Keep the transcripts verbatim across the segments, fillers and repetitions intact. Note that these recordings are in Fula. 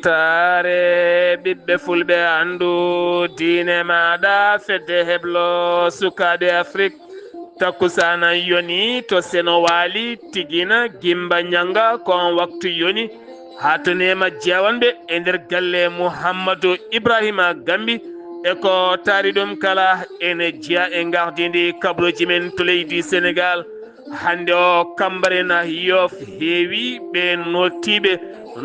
Taare ɓiɓɓe fulɓe, anndu diine maaɗa, fedde heblo sukaaɓe Afrik. Takkusaana yoni to Seno Waali, Tigina, Gimba Ñannga, ko on waktu yoni. Haa to neema jeewanɓe e nder galle Muhammadu Ibrahima Gambi. E ko taari ɗum kala, ene jeya e ngardiindi kabaruuji men to leydi Senegaal. Hannde o, Kambarena Yoof heewi ɓe nootiiɓe,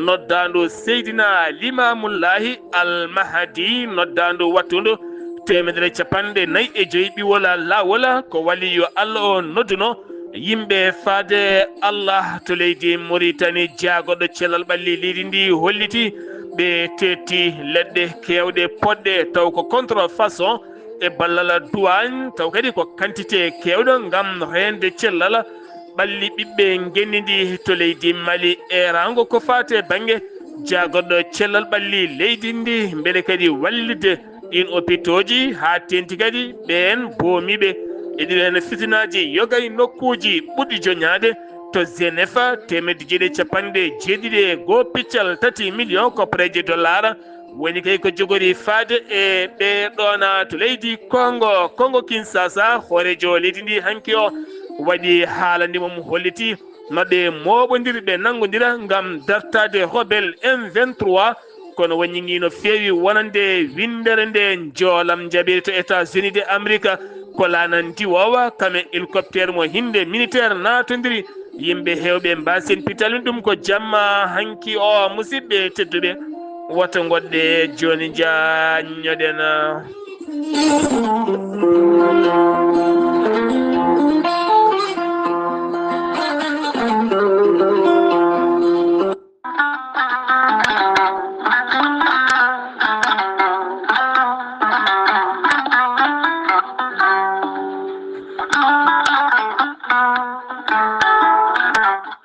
noddaandu Seydina Limaamullaahi Al Mahdi, noddaandu wattundu teemedere capanɗe nayi e joyi ɓiwol laawol, ko waliyo Allah o nodduno yimɓe faade Allah to leydi Moritani. Jaagoɗo cellal ɓalli leydi ndi holliti ɓe teetti leɗɗe keewɗe poɗɗe, taw ko contrefaçon e ballal douane, taw kadi ko quantité keewɗo ngam reende cellal ɓalli ɓiɓɓe ngenndi ndi to leydi Mali. Eeraango ko faati e bannge jaagoɗo cellal ɓalli leydi ndi, mbele kadi wallitde ɗiin opitooji, haa teeŋti kadi ɓeen boomiiɓe e ɗiɗo heen fitinaaji yoga e nokkuuji ɓurɗi joñaade to Genève, teemedde jeeɗiɗi e capanɗe jeeɗiɗi e goo piccal tati miliyoŋ koppareeje dollaara. Woni kay ko jogori faade e ɓee ɗoona to leydi Kongo, Kongo Kinshasa, hooreejo leydi ndi hanki o waɗi haalande mum, holliti maɓe mooɓondir, ɓe nanngondira ngam dartaade rebelle M vingt-trois. Kono wonñiŋi no feewi wonande winndere nde njoolam njaɓiri to États-Unis de Amerika, ko laana ndiwoowa, kame hélicoptère mo hinnde militaire naatondiri. Yimɓe heewɓe mbaasii pitalin ɗum ko jamma hanki o. Musidɓe tedduɓe, woto ngoɗɗe jooni, njaanñoɗen.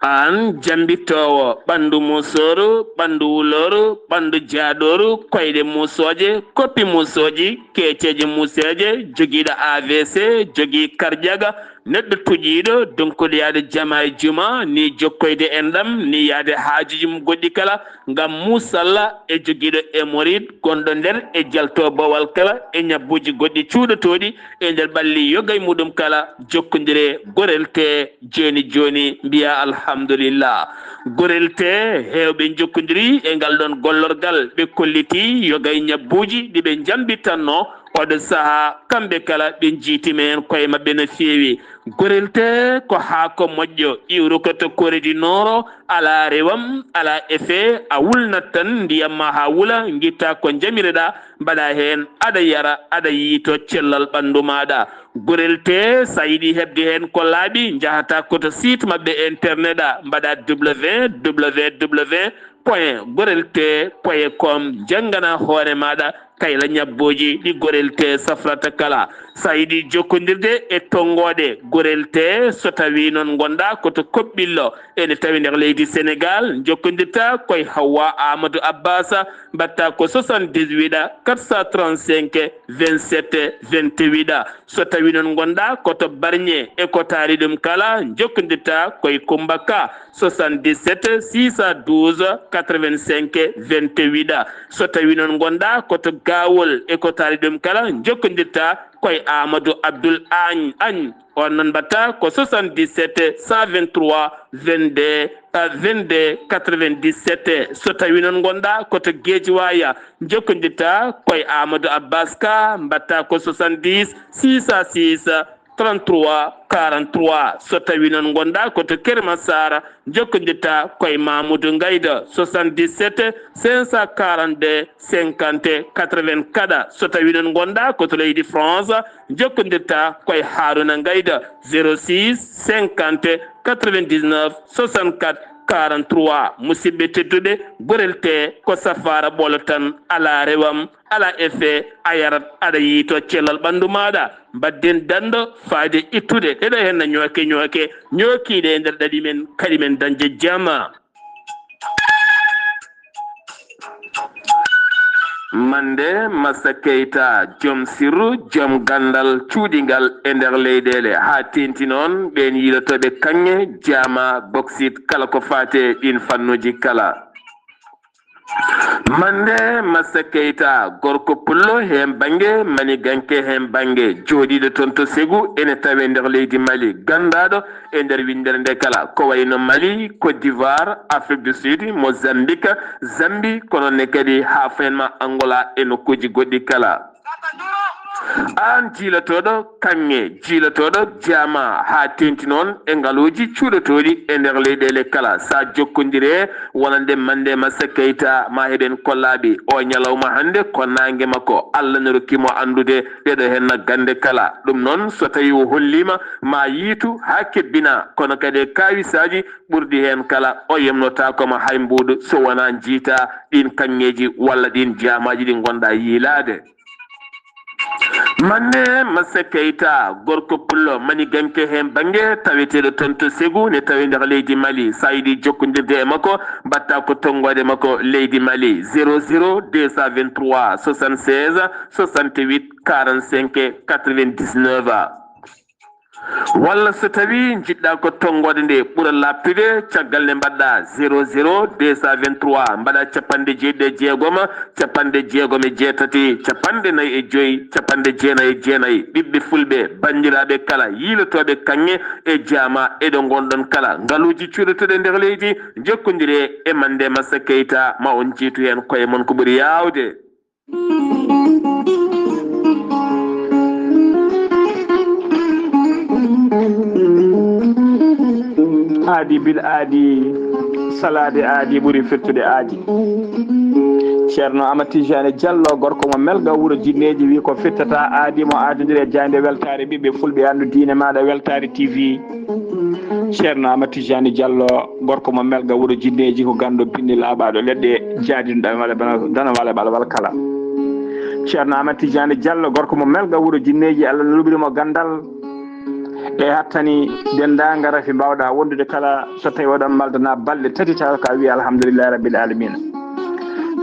Aan jambittoowo ɓanndu muusooru, ɓanndu wulooru, ɓanndu jaaɗooru, koyɗe muusooje, koppi muusooji, keeceeje muuseeje, jogiiɗo A V C, jogii karjaga, neɗɗo tuƴiiɗo, donkuɗo yaade jama e juma, ni jokkoyde enɗam, ni yaade haajuuji mum goɗɗi kala, ngam muusalla e jogiiɗo hémorroïde gonɗo nder e jalto bowal kala e ñabbuuji goɗɗi cuuɗotooɗi e nder ɓalli yoga e muɗum kala, jokkondire Gorel Tee jooni jooni, mbiya alhamdulillah. Gorel Tee heewɓe njokkondiri e ngal ɗon gollorgal, ɓe kolliti yoga e ñabbuuji ɗi ɓe njambitanno oɗo sahaa, kamɓe kala ɓe njiitima heen koye maɓɓe no feewi. Gorel Tee ko haako moƴƴo, iwrukoto Corée du Nord, alaa rewam, alaa effet, a wulnat tan ndiyam ma haa wula, ngitta ko njamireɗaa, mbaɗa heen, aɗa yara, aɗa yiito cellal ɓanndu maaɗa. Gorel Tee, so a yiɗi heɓde heen ko laaɓi, njahata ko to site maɓɓe internet a, mbaɗa W W W point gorel tee point com, njanngana hoore maaɗa kayla ñabbuuji ɗi Gorel Tee safrata kala. So a yiɗi jokkondirde e tonngooɗe Gorel Tee, so tawii noon ngonɗaa ko to Koɓɓillo, ene tawi nder leydi Senegaal, njokkondirta koye Hawwa Amadou Abbas, mbaɗta ko soixante-dix-huit quatre cent trente-cinq vingt-sept vingt-huit. So tawii noon ngonɗaa ko to Barñe e ko taari ɗum kala, njokkondirta koye Kummba Ka, soixante-dix-sept six cent douze quatre-vingt-cinq vingt-huit. So tawii noon ngonɗaa ko to Gaawol e ko taari ɗum kala, njokkondirta koye Amadou Abdoul Agne, Agne. On noon mbaɗta ko soixante-dix-sept cent vingt-trois vingt-deux, euh, vingt-deux quatre-vingt-dix-sept. So tawii noon ngonɗaa ko to Guédiawaye, njokkondirta koye Amadou Abbas Ka, mbaɗta ko soixante-dix six cent six trente-trois quarante-trois. So tawii noon ngonɗaa ko to Keur Massar, njokkondirta koye Mamoudou Ngayda, soixante-dix-sept cinq cent quarante-deux cinquante quatre-vingt-quatre. So tawii noon ngonɗaa ko to leydi France, njokkondirta koye Harouna Ngayda, zéro six cinquante quatre-vingt-dix-neuf soixante-quatre quarante-trois. Musidɓe tedduɓe, Gorel Tee ko safaara ɓolo tan, alaa rewam, alaa effet, a yarat, aɗa yiito cellal ɓanndu maaɗa. Mbaɗden danndo fayde ittude ɗeɗo heen ñooke ñooke ñookiiɗe e nder ɗaɗi men, kaɗi men dañde jama. Mande Massa Keita, joom sirru, joom ganndal cuuɗingal e nder leyɗeele, haa teeŋti noon ɓeen yiilotooɓe kaŋŋe, jaama, boksit, kala ko faati e ɗiin fannuuji kala. Mande Massa Keita, gorko pullo heen bannge, maniganke heen bannge, jooɗiiɗo toon to Ségou, ene tawee nder leydi Mali, ganndaaɗo e nder winndere nde kala, ko wayno Mali, Côte d'Ivoire, Afrique du Sud, Mozambique, Zambie, kono ne kadi haa fenma Angola e nokkuuji goɗɗi kala. Aan jiilotooɗo kaŋŋe, jiilotooɗo jaama, haa teeŋti noon e ngaluuji cuuɗotooɗi e nder leyɗeele kala, so a jokkondire wonande Mande Massa Keita, ma heɓen kollaaɓe o ñalawma hannde, ko naange makko, Allah no rokki mo anndude ɗeɗo heen gannde kala. Ɗum noon, so tawii o holliima, ma yiitu haa kebbina, kono kadi e kaawisaaji ɓurɗi heen kala, o yemnotaako ma hay mbuuɗu so wonaa njiita ɗiin kaŋŋeeji walla ɗiin jaamaaji ɗi ngonɗaa yiilaade. Mande Massa Keita, gorko pullo maniganke heen bannge, taweteeɗo toon to Ségou, ne tawi nder leydi Mali. So a yiɗi jokkondirde e makko, mbaɗtaa ko tonngoode makko leydi Mali, zéro zéro deux cent vingt-trois soixante-seize soixante-huit quarante-cinq quatre-vingt-dix-neuf. Walla so tawii njiɗɗaa ko tonngoode nde ɓura laaɓtude, caggal nde mbaɗɗaa zéro zéro deux cent vingt-trois, mbaɗaa capanɗe jeeɗiɗi e jeegom, capanɗe jeegom e jeetati, capanɗe nayi e joy, capanɗe jeenayi e jeenayi. Ɓiɓɓe fulɓe, banndiraaɓe kala, yiilotooɓe kaŋŋe e jaama e ɗo ngonɗon kala, ngaluuji cuuɗotooɗi e nder leydi, njokkondiree e Mande Massa Keita, ma on njiitu heen koye mon ko ɓuri yaawde. Aadi bil aadi, salaade aadi ɓuri firtude aadi. Ceerno Amat Tijani Diallo, gorko mo Melga, wuro Jinneeji, wi ko fittata aadi mo aadondiri e jaaynde weltaare ɓiɓɓe fulɓe, anndu diine maaɗa, Weltaare T V. Ceerno Amat Tijani Diallo, gorko mo Melga, wuro Jinneeji, ko ganndo binndi laaɓaaɗo leɗɗe, jaadiiɗo dana wala, dana wala, wala, wala kala. Ceerno Amat Tijani Diallo, gorko mo Melga, wuro Jinneeji, Allah no luɓiri mo ganndal. E hattani denndaangal rafi mbaawɗaa wondude kala, so tawii oɗon maldana balɗe tati, tawa ka wiya alhamdulillahi rabbil alamina.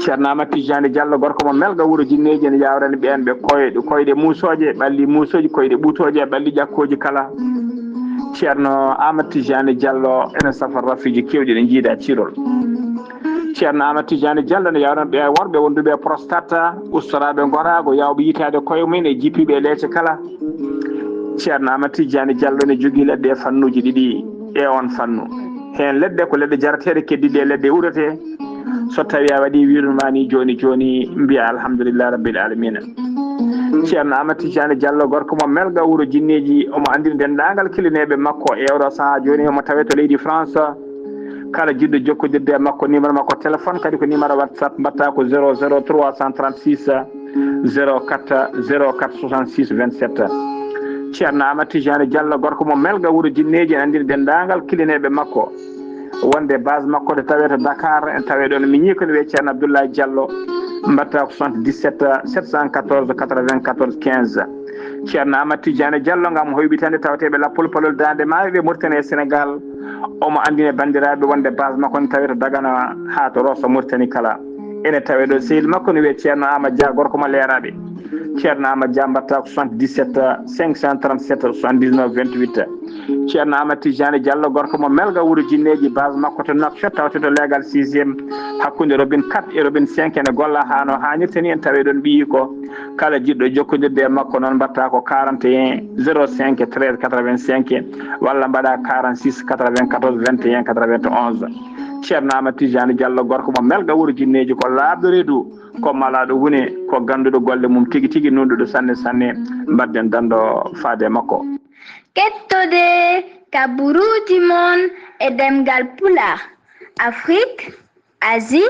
Ceerno Amat Tijani Diallo, gorko mo Melga, wuro Jinneeji, ene yaawrani ɓeen ɓe koyɗe, koyɗe muusooje, ɓalli muusooji, koyɗe ɓuutooje e ɓalli ƴakkooji kala. Ceerno Amat Tijani Diallo ene safa rafiiji keewɗi ɗi njiida cirol. Ceerno Amat Tijani Diallo ne yaawrani ɓe worɓe wonduɓe e prostate, ustoraaɓe ngoraago, yaawɓe yitaade koye mum e jippiiɓe e leece kala. Ceerno Amat Tijani Diallo ne jogii leɗɗe e fannuuji ɗiɗi e oon fannu. Heen leɗɗe ko leɗɗe jarateeɗe, keddiiɗe e leɗɗe uurete. So tawii a waɗii wiirude ma ni jooni jooni, mbiya alhamdulillahi rabbil alamina. Ceerno Amat Tijani Diallo, gorko mo Melga, wuro Jinneeji, omo anndiri denndaangal kilineeɓe makko e oɗo sahaa jooni, omo tawee to leydi France. Kala jiɗɗo jokkondirde e makko, numéro makko téléphone kadi ko numéro WhatsApp, mbaɗtaa ko zéro zéro trois cent trente-six zéro quatre zéro quatre soixante-six vingt-sept. Ceerno Amat Tijani Diallo, gorko mo Melga, wuro Jinneeji, ene anndiri denndaangal kilineeɓe makko. Wonde base makko ɗo tawee to Dakar, en tawee ɗoon miñiiko ne wiyee Ceerno Abdoulaye Diallo, mbaɗtaa ko soixante-dix-sept sept cent quatorze quatre-vingt-quatorze quinze. Ceerno Amat Tijani Diallo, ngam hoyɓitande tawateeɓe lappol palol Daande Maayo ɓe Mauritanie e Sénégal, omo anndina banndiraaɓe wonde base makko ne tawee to Dagana haa to Rosso Mauritanie kala. Ene tawee ɗo sehil makko ne wiyee Ceerno Amat Dia, gorko mo Leeraaɓe. Ceerno Amat Dia, mbaɗtaa ko soixante-dix-sept cinq cent trente-sept soixante-dix-neuf vingt-huit. Ceerno Amat Tijani Diallo, gorko mo Melga, wuro Jinneeji, base makko to Nouakchott, tawte to leegal sixième, hakkunde robinet quatre e robinet cinq, ene golla haa no haanirta ni, en tawee ɗoon ɓiyiiko. Kala jiɗɗo jokkondirde e makko noon, mbaɗtaa ko quarante et un zéro cinq treize quatre-vingt-cinq walla mbaɗaa quarante-six quatre-vingt-quatorze vingt et un quatre-vingt-onze. Ceerno Amat Tijani Diallo, gorko mo Melga, wuro Jinneeji, ko laaɓɗo reedu, ko malaaɗo huune, ko gannduɗo golle mum tigi tigi, nuunɗuɗo sanne sanne. Mbaɗden danndo faade e makko. Kettode ka buruuji mon e ɗemngal Pulaar, Afrique, Asie,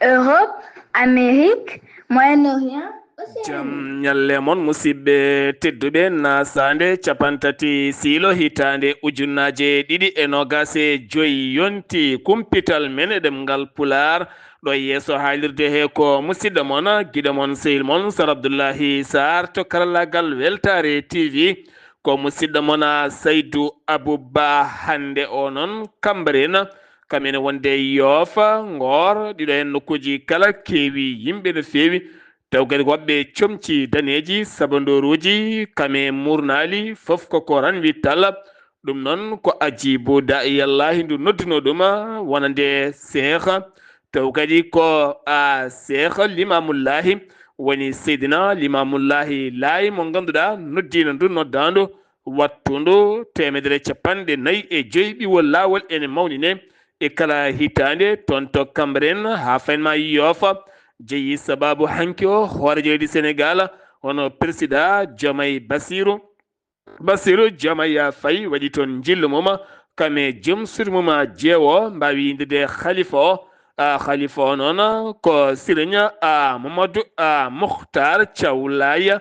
Europe, Amérique, Moyen-Orient, Océanie. Jam ñalle mon, musidɓe tedduɓe, nasaande capantati siilo hitaande ujunnaje ɗiɗi e nogas e joy yonti kumpital men e ɗemngal Pulaar. Ɗo e yeeso haalirde he ko musidɗo mon, giɗo mon, sehil mon, Sar Abdullahi Sarr to karallagal Weltaare T V. Ko musidɗo mon, Saydu Abuba. Hannde o noon, Kambarena, kam ene wonde Yoofa, Ngoor, ɗiɗo heen nokkuuji kala keewi yimɓe no feewi. Taw kadi woɓɓe comci daneeji, sabandooruuji, kam e murnaali, fof ko ko ranwi tala. Ɗum noon ko Ajibu Da'i Yallaahi ndu noddunoo ɗum, wonande Seeha Taw kadi ko, a, Seeha Limamullahi, woni Seydina Limamullahi Laay mo ngannduɗaa noddiino ndu noddaandu wattundu teemedere capanɗe nayi e joyi ɓiwol laawol ene mawninee e kala hitaande toon to Cambérène haa faynma Yoofa. Jeyi sabaabu hanki o hooreejo leydi Senegaal, hono Peresidaa Jomaay Basiiru. Basiiru Jomaay Fay waɗi toon njillu mum, kam e jom suudu mum jeewo, mbaawi inndirde halifa o. A, halifa o noon ko Siriñ, a, Mamadou, a, Muhtar Thiaw Laye.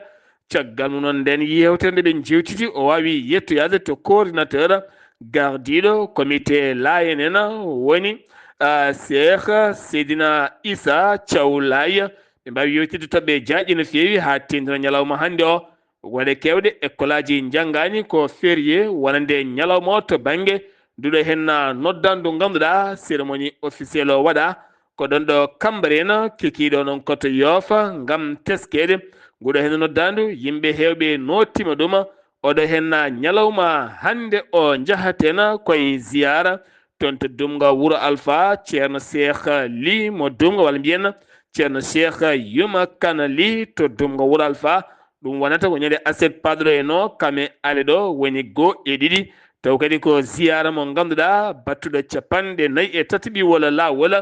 Caggal mum noon, ndeen yeewtere nde ɓe njeewtidi, o waawi yettoyaade to coordinateur gardiiɗo comité Laayeen en, woni, a, Seeha Seydina Issa Thiaw Laye. Ɓe mbaawi yeewtidde toɓɓe jaaƴɗe no feewi haa teeŋtino ñalawma hannde o. Waɗe keewɗe, ekkolaaji njanngaani ko férié wonande ñalawma o to bannge nduɗo henna noddandu, ngannduɗaa cérémonie officielle o waɗa ko ɗoon ɗo Cambérène, kikiiɗo noon ko to Yoofa, ngam teskeede nguɗo henna noddandu. Yimɓe heewɓe nootiima ɗum. Oɗo henna ñalawma hannde o njahaten koye ziyaara toon to Dumga Wuro Alfa, Ceerno Seeha Li mo Dumga, walla mbiyen Ceerno Seeha Yuma Kana Li to Dumga Wuro Alfa. Ɗum wonata ko ñande aset padro e no kame ale ɗo woni goo e ɗiɗi. Taw kadi ko ziyaara mo ngannduɗaa battuɗo capanɗe nayi e tati ɓiwol laawol,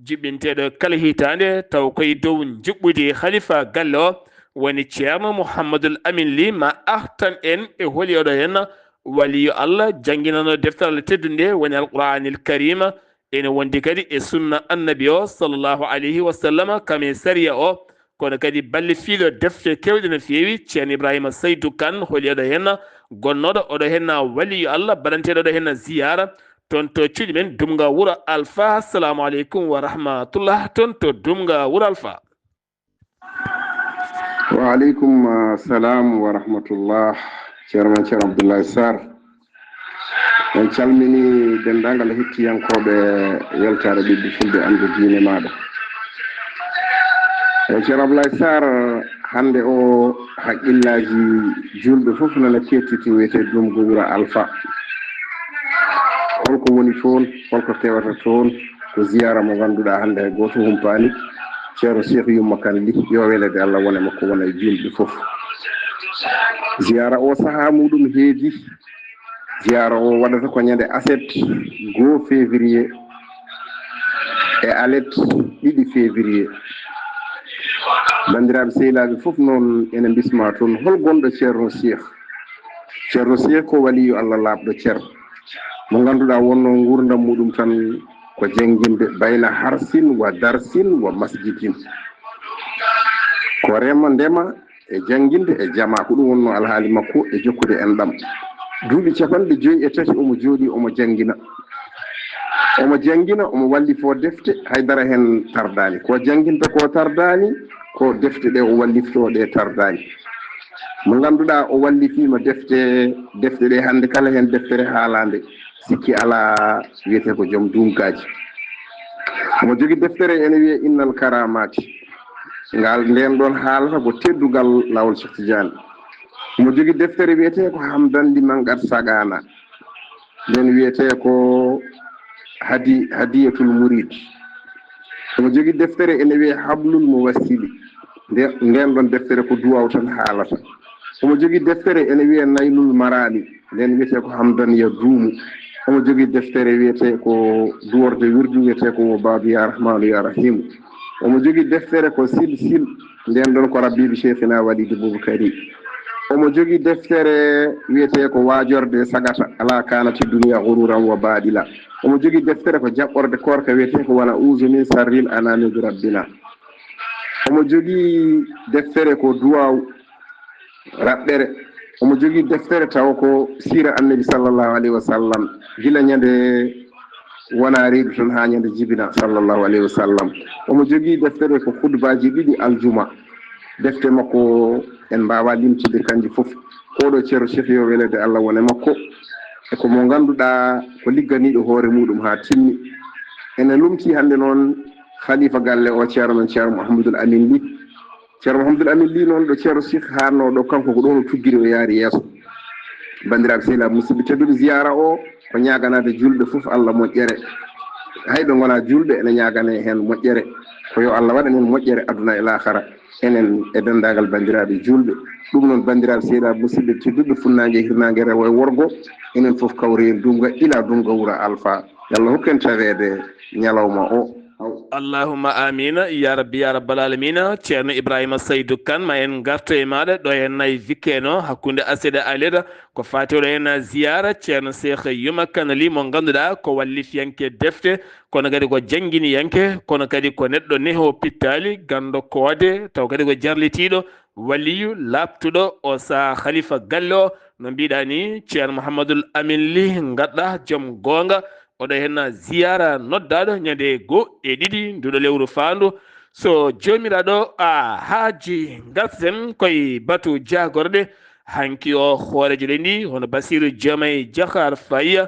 juɓɓinteeɗo kala hitaande, taw koye dow njuɓɓudi halifa galle o, woni Ceerno Muhammadul Amin Li. Ma artan en e holi oɗo henna waliyo Allah, jannginano deftere Allah teddunde, woni Alqur'aanil Kariima, ene wondi kadi e sunna Annabi o, sallallahu alayhi wa sallam, kam e sariya o, kono kadi ballifiiɗo defte keewɗe no feewi, Ceerno Ibrahima Saydu Kan, holi oɗo henna gonnooɗo oɗo henna waliyo Allah, baɗanteeɗo oɗo henna ziyaara toon to cuuɗi men, Dumga Wuro Alfa. Assalamu aleykum wa rahmatullah, toon to Dumga Wuro Alfa. Wa aleykum, ah, salam wa rahmatullah. Ceerno men Ceerno Abdoulaye Sarr. En calmini denndaangal hettiyankooɓe weltaare Ɓiɓɓe Fulɓe Anndu Diine Maaɗa. E Ceerno Abdoulaye Sarr, hannde o haqqillaaji juulɓe fof nana kettiti wiyetee Dumga Wuro Alfa. Holko woni toon? Holko tewata toon? Ko ziyaara mo ngannduɗaa hannde hay gooto humpaani. Ceerno Seeku Yumma Kan Li, yo welede Allah wone makko, wona e juulɓe fof. Ziyaara o sahaa muɗum heedi. Ziyaara o waɗata ko ñande aset goo février e alet ɗiɗi février. Banndiraaɓe sehilaaɓe fof noon ene mbismaa toon, hol gonɗo Ceerno Seeku? Ceerno Seeku ko waliyu Allah laaɓɗo cer, mo ngannduɗaa wonnoo nguurndam muɗum tan ko jannginde bayna harsin wa darsin wa masjidin. Ko rema, ndema e jannginde e jamaa, ko ɗum wonnoo alhaali makko e jokkude enɗam. Duuɓi capanɗe joyi e tati omo jooɗii, omo janngina. Omo janngina, omo wallifoo defte, haydara heen tardaani. Ko jannginta ko tardaani, ko defte ɗe o walliftoo ɗe tardaani. Mo ngannduɗaa o wallifiima defte, defte ɗe hannde kala heen deftere haalaande, sikki alaa, wiyetee ko joom dunkaaji. Omo jogii deftere ene wiyee Innal Karaamaati. Ngal, ndeen ɗoon haalata ko teddungal laawol Cheikh Tidiane. Omo jogii deftere wiyetee ko Hamdan Liman Qad Saqaana. Nden wiyetee ko Hadi-, Hadiyatul Murid. Omo jogii deftere ene wiyee Hablul Muwassili. Nde-, ndeen ɗoon deftere ko duwaaw tan haalata. Omo jogii deftere ene wiyee Naylul Maraami. Nden wiyetee ko Hamdan Yaduumu. Omo jogii deftere wiyetee ko duworde wirdu wiyetee ko Wo Baadu Ya Rahmaanu Ya Rahiimu. Omo jogii deftere ko Silsil. Nden ɗon ko Rabiibi Cheikhina Waliidi Bubakari. Omo jogii deftere wiyetee ko Waajorde Sagata, Alaa Kaanati Duniya Gururan Wa Baadila. Omo jogii deftere ko Jaɓɓorde Koorka wiyetee ko Wa Na'uuzu Min Sarril Anaami Bi Rabbina. Omo jogii deftere ko Duwaaw Raɓɓere. Omo jogii deftere tawa ko Siira Annabi Sallallahu Alayhi Wa Sallam, gila ñande wona reedu tan haa ñande jibina, Sallallahu Alayhi Wa Sallam. Omo jogii deftere ko Khutbaaji ɗiɗi aljuma. Defte makko en mbaawaa limtude kanje fof. Oɗo Ceerno Cheikh, yo welede Allah wone makko. E ko mo ngannduɗaa ko ligganiiɗo hoore muɗum haa timmi. Ene lumti hannde noon Khalifa galle o, Ceerno men Ceerno Mouhamadoul Amine Ly. Ceerno Mouhamadoul Amine Ly noon, ɗo Ceerno Cheikh haannoo ɗo, kanko ko ɗoon o tuggiri, o yaari yeeso. Banndiraaɓe sehilaaɓe musidɓe tedduɓe, ziyaara o ko ñaaganaade juulɓe fof Allah moƴƴere. Hay ɓe ngonaa juulɓe ene ñaagane heen moƴƴere. Ko yo Allah waɗan en moƴƴere aduna e laakara, enen e denndaangal banndiraaɓe juulɓe. Ɗum noon, banndiraaɓe seeɗa, musidɓe tedduɓe, funnaange, hirnaange, rewo e worgo, enen fof kawren duumga ila duumga wuro Alfa. Yo Allah hokku en taweede ñalawma o. Allahumma amiina, ya rabbi, ya rabbal aalamiina. Ceerno Ibrahima Saydu Kan, ma en ngarto e maaɗa ɗo e Nayi Vikkeno, hakkunde Aseda Aleda, ko faati oɗo heen ziyaara Ceerno Seex Yuma Kan Li, mo ngannduɗaa ko wallifiyanke defte, kono kadi ko jannginiyanke, kono kadi ko neɗɗo neho pittaali, ganndo koode, taw kadi ko jarlitiiɗo, waliyu, laaɓtuɗo, o saha khalifa galle o. No mbiɗa ni, Ceerno Mouhamadoul Amin Li Ngaɗɗa, joom goonga, oɗo heen ziyaara noddaaɗo ñande goo e ɗiɗi nduɗo lewru faandu. So Joomiraaɗo a haaji, ngarten koye batu jaagorɗe. Hanki o hooreejo leydi ndi, hono Basiiru Jomaay Jakhar Faye,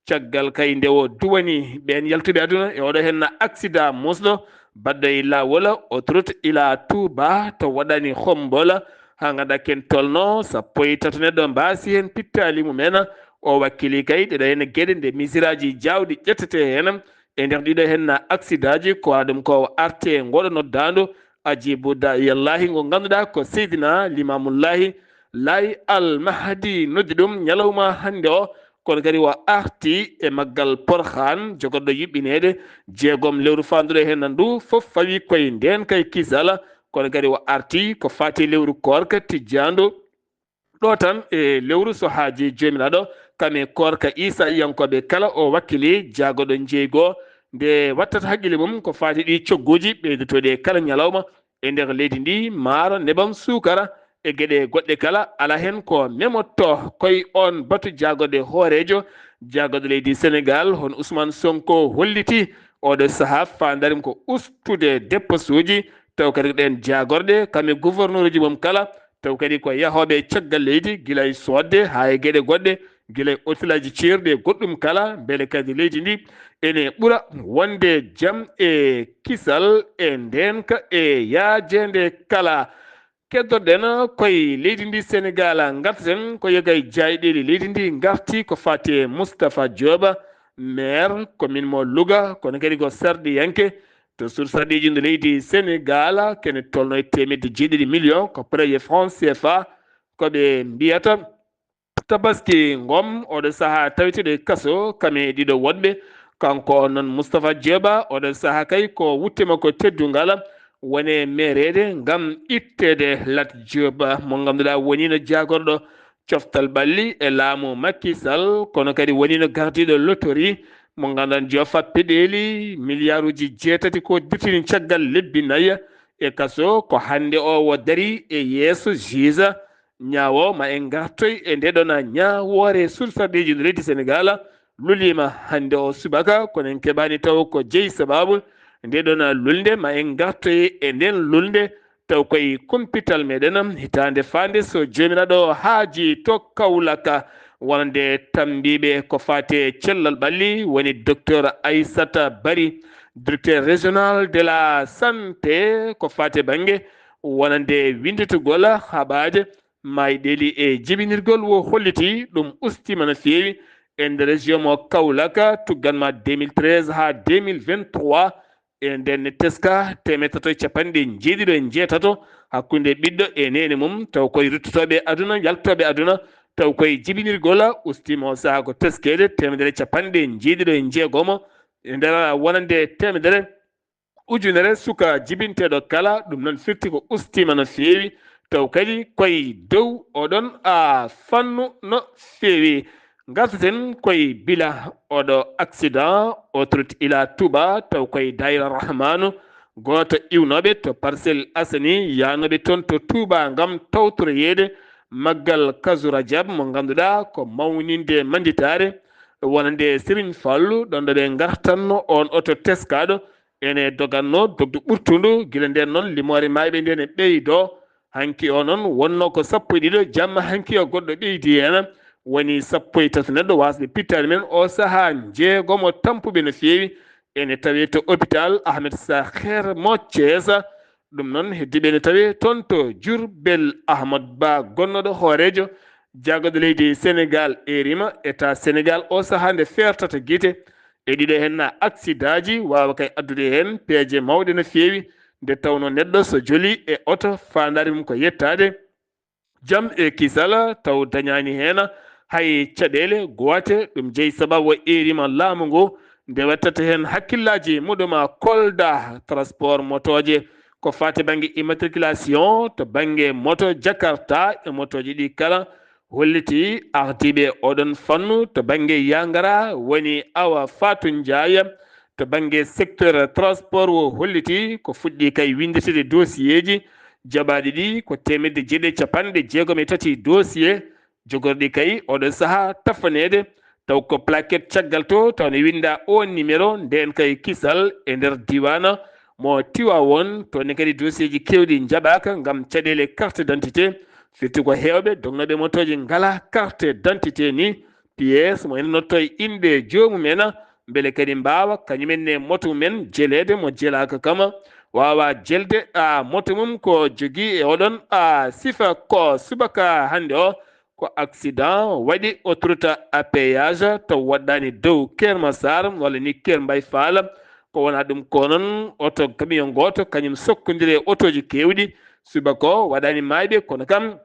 caggal kay nde o duwani ɓeen yaltuɓe aduna e oɗo heen accident musɗo baɗɗo e laawol autoroute ila Touba to waɗani Xombol, haa ngannduɗaa ken tolno sappo e tato neɗɗo mbaasi heen pittaali mumen. O wakkili kay ɗeɗo heen geɗe nde misiraaji jaawɗi ƴettete heen e nder ɗiɗo heen accident ji, ko waɗa ɗum ko arte ngoɗo noddaandu Ajibu Da'iyallahi, ngo ngannduɗaa ko Seydina Limamullahi Laay Al Mahdi noddi ɗum ñalawma hannde o, kono kadi o arti e maggal Porhan jogorɗo yuɓɓineede jeegom lewru faanduɗo heen ndu fof fawi koye ndeen kay kisal, kono kadi o arti ko faati lewru koorka tijjaandu ɗo tan e lewru so haaji Joomiraaɗo, kam e koorka Iisa iyankooɓe kala o wakkili jaagoɗo njeeygu o, nde wattata haqqille mum ko faati ɗi cogguuji ɓeydotooɗi e kala ñalawma e nder leydi ndi, maaro, nebam, suukara e geɗe goɗɗe kala, ala heen ko memotto koye oon batu jaagorɗe hooreejo jaagorɗe leydi Senegaal, hono Ousmane Sonko holliti oɗo sahaa, faandaare mum ko ustude depposuuji, taw kadi ko ɗeen jaagorɗe, kam e gouverneur uji mum kala, taw kadi ko yahooɓe caggal leydi, gila e soodde haa e geɗe goɗɗe, gila e otelaaji ceerɗi e goɗɗum kala, mbele kadi leydi ndi ene ɓura wonde jam e kisal e ndeenka e yaajeende kala. Keddorɗen koye leydi ndi Senegaal, ngarten ko yoga e jaayiɗeeli leydi ndi ngarti ko faati e Moustapha Diop, maire commune mo Louga, kono kadi ko sarɗiyanke to suudu sarɗiiji ndu leydi Senegaal, kene tolno e teemedde jeeɗiɗi million ko prêt e franc C F A, ko ɓe mbiyata Tabaski Ngom, oɗo sahaa taweteeɗo e kaso, kam e ɗiɗo woɗɓe. Kanko on noon Moustapha Diop, oɗo sahaa kay ko wutte makko teddungal woni meereede ngam itteede Lat Diop, mo ngannduɗaa woniino jaagorɗo coftal ɓalli e laamu Macky Sall, kono kadi woniino gardiiɗo lotori mo ngannduɗaa jofa peɗeeli miliyaaruuji jeetati ko dirtini caggal lebbi nayi e kaso. Ko hannde o o darii e yeeso juge. Ñaawo ma en ngartoy e nde ɗon ñaawoore sursarɗeeji no leydi Senegaal luliima hannde o subaka, kono en keɓaani taw ko jeyi sababu nde ɗon lulnde. Ma en ngartoy e nden lulnde taw koye kumpital meɗen hitaande faande so Joomiraaɗo haaji to Kawlaka wonande tambiiɓe ko faati e cellal ɓalli woni docteur Aissata Bari, directeur régional de la santé ko faati e bannge wonande winnditugol haɓaaje mayɗeeli e jibinirgol wo holliti ɗum ustiima no feewi e nder région mo Kawlaka tuggan ma deux mille treize haa deux mille vingt-trois. E nden ne teska teemedde tato e capanɗe njeeɗiɗo e njeetato hakkunde ɓiɗɗo e neene mum, taw koye ruttotooɓe aduna, yaltooɓe aduna, taw koye jibinirgol ustiima o sahaa ko teskeede teemedere e capanɗe njeeɗiɗo e njeegomo e nder wonande teemedere ujunere suka jibinteeɗo kala. Ɗum noon firti ko ustiima no feewi, taw kadi koye dow oɗon a fannu no feewi. Ngartaten koye bila oɗo accident autoroute ila Touba, taw koye Daayira Rahmanu, gooto iwnooɓe to Parcelles Assainies, yaanooɓe toon to Touba ngam tawtoroyeede maggal Kazu Rajab mo ngannduɗaa ko mawninde mannditaare wonande Serigne Fallou, ɗon ɗo ɓe ngartanno on oto teskaaɗo ene doganno dogdu ɓurtundu. Gila nden noon limoore maayɓe nde ne ɓeydo. Hanki o noon wonno ko sappo e ɗiɗo, jamma hanki o goɗɗo ɓeydi heen, woni sappo e tato neɗɗo wasɓe pittaali men o sahaa, njeegomo tampuɓe no feewi ene tawe to hôpital Ahmed Sakhir mo Thiès. Ɗum noon heddiiɓe ene tawe toon to Diourbel. Ahmad Ba gonnooɗo hooreejo jaggaɗo leydi Senegaal e rima état Senegaal o sahaa nde feertata gite E ɗiɗo heen na aksidaaji waawa kay addude heen peeje mawɗe no feewi, nde tawnoo neɗɗo so joli e oto, faandaare mum ko yettaade jam e kisal, taw dañaani heen hay caɗeele goote. Ɗum jeyi sababu o eeriima laamu ngu, nde wattata heen hakkillaaji muɗum. Kolda, transport motooje, ko faati bannge immatriculation to bannge moto Jakarta e motooji ɗi kala, holliti ardiiɓe oɗon fannu to bannge Yangara woni Awa Fatou Ndiaye. To bannge secteur transport o holliti ko fuɗɗi kay winnditede dosiyeeji, jaɓaaɗi ɗi ko teemedde jeeɗiɗi e capanɗe jeegom e tati dosiye, jogorɗi kay oɗo sahaa tafaneede, taw ko plaquette caggal to, taw ne winnda o numéro, ndeen kay kisal e nder diiwaana mo Tiwaawoon, toon ne kadi dosiyeeji keewɗi njaɓaaka ngam caɗeele carte d'identité, firti ko heewɓe dognooɓe motooji ngalaa carte d'identité ni, piyees mo ene nottoo e innde joomum en, mbele kadi mbaawa kañum en ne moto mum en jeleede, mo jelaaka kam waawa jelde a moto mum ko jogii e oɗon a sifa. Ko subaka hannde o, ko accident waɗi autoroute à péage taw waɗɗaani dow Keur Massar walla ni Keur Mbaye Fall. Ko wonaa ɗum ko noon, oto camion gooto kañum sokkondiri e otooji keewɗi. Subaka o waɗaani maayɓe, kono kam